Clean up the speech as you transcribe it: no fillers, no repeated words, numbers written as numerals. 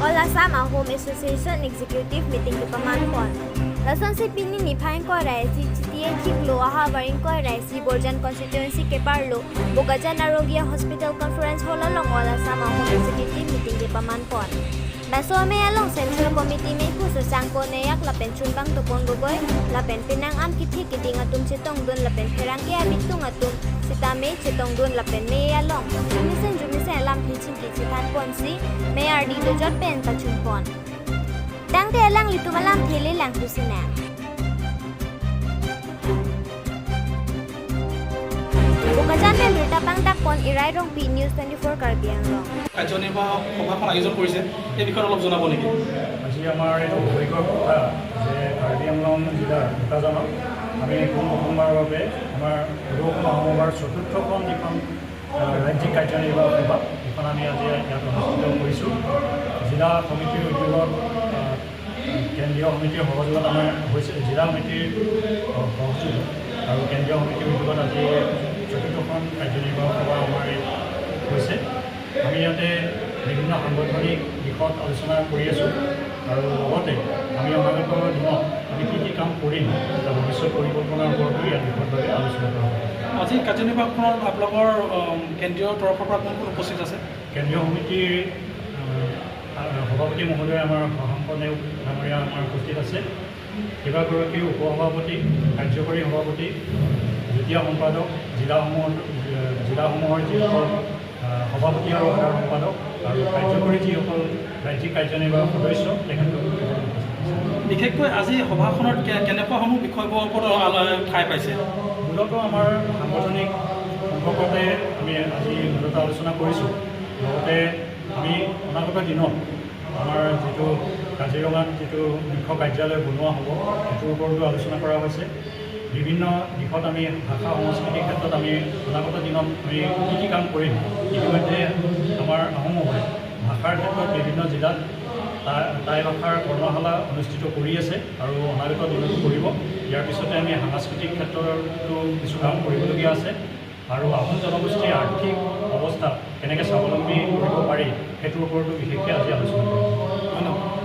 All Assam Ahom Association Executive Meeting ki paman pon. Lason si pini ni phain ko rai si chitie chiklo aha varing ko rai si Borjan constituency ke parlo Bokajan Arogya Hospital Conference Hall along All Assam Ahom Executive Meeting ki paman pon. Baso me along Central Committee me khusu sangko ne yak lapen chunbang topon gogoi lapen pinang am kithi kiting atum chitong dun lapen pherang ke abitung atum sitame chitong dun lapen me along jumisen jumisen lam phichim ki chithan pon si me ardi do jot pen ta chun pon dangte alang litumalam thele lang kusina. Bokajan pen rita pang dak pon irai rong P News 24 Karbi Anglong. কাৰ্যনিৰ্বাহক সভাখন আয়োজন কৰিছে, এই বিষয়ত অলপ জনাব নেকি? আজি আমাৰ এইটো সৌভাগ্যৰ কথা যে কাৰ্বি আংলং জিলাৰ বোকাজানত আমি পোনপ্ৰথমবাৰৰ বাবে আমাৰ সদৌ অসম আহোম সভাৰ চতুৰ্থখন যিখন ৰাজ্যিক কাৰ্যনিৰ্বাহক সভা, সেইখন আমি আজি ইয়াত অনুষ্ঠিত কৰিছোঁ। জিলা সমিতিৰ উদ্যোগত, কেন্দ্ৰীয় সমিতিৰ সহযোগত আমাৰ হৈছে, জিলা সমিতিৰ সহযোগত আৰু কেন্দ্ৰীয় সমিতিৰ উদ্যোগত আজি চতুৰ্থখন কাৰ্যনিৰ্বাহক সভা আমাৰ ইয়াত হৈছে। আমি ইয়াতে বিভিন্ন সাংগঠনিক দিশত আলোচনা কৰি আছোঁ আৰু লগতে আমি অনাগত দিনত আমি কি কি কাম কৰিম তাৰ ভৱিষ্যত পৰিকল্পনাৰ ওপৰতো ইয়াত বিশদভাৱে আলোচনা কৰা হ'ব। আজি কাৰ্যনিৰ্বাহকখনত আপোনালোকৰ কেন্দ্ৰীয় তৰফৰ পৰা কোন কোন উপস্থিত আছে? কেন্দ্ৰীয় সমিতিৰ সভাপতি মহোদয় আমাৰ শশাংক নেওগ ডাঙৰীয়া আমাৰ উপস্থিত আছে, কেইবাগৰাকীও উপসভাপতি, কাৰ্যকৰী সভাপতি, যুটীয়া সম্পাদক, জিলাসমূহৰ যিসকল সভাপতি আৰু সাধাৰণ সম্পাদক আৰু কাৰ্যকৰী যিসকল ৰাজ্যিক কাৰ্যনিৰ্বাহক সদস্য তেখেতলোক উপস্থিত আছে। বিশেষকৈ আজি সভাখনত কেনেকুৱাসমূহ বিষয়বোৰৰ ওপৰত ঠাই পাইছে? মূলতঃ আমাৰ সাংগঠনিক সম্পৰ্কতে আমি আজি মূলতঃ আলোচনা কৰিছোঁ। লগতে আমি অনাগত দিনত আমাৰ যিটো কাজিৰঙাত যিটো মুখ্য কাৰ্যালয় বনোৱা হ'ব সেইটোৰ ওপৰতো আলোচনা কৰা হৈছে। বিভিন্ন দিশত আমি ভাষা সংস্কৃতিৰ ক্ষেত্ৰত আমি অনাগত দিনত আমি কি কি কাম কৰিম, ইতিমধ্যে আমাৰ আহোম সভাই ভাষাৰ ক্ষেত্ৰত বিভিন্ন জিলাত টাই ভাষাৰ কৰ্মশালা অনুষ্ঠিত কৰি আছে আৰু অনাগত দিনতো কৰিব। ইয়াৰ পিছতে আমি সাংস্কৃতিক ক্ষেত্ৰতো কিছু কাম কৰিবলগীয়া আছে আৰু আহোম জনগোষ্ঠীৰ আৰ্থিক অৱস্থা কেনেকৈ স্বাৱলম্বী কৰিব পাৰি সেইটোৰ ওপৰতো বিশেষকৈ আজি আলোচনা কৰিম। ধন্যবাদ।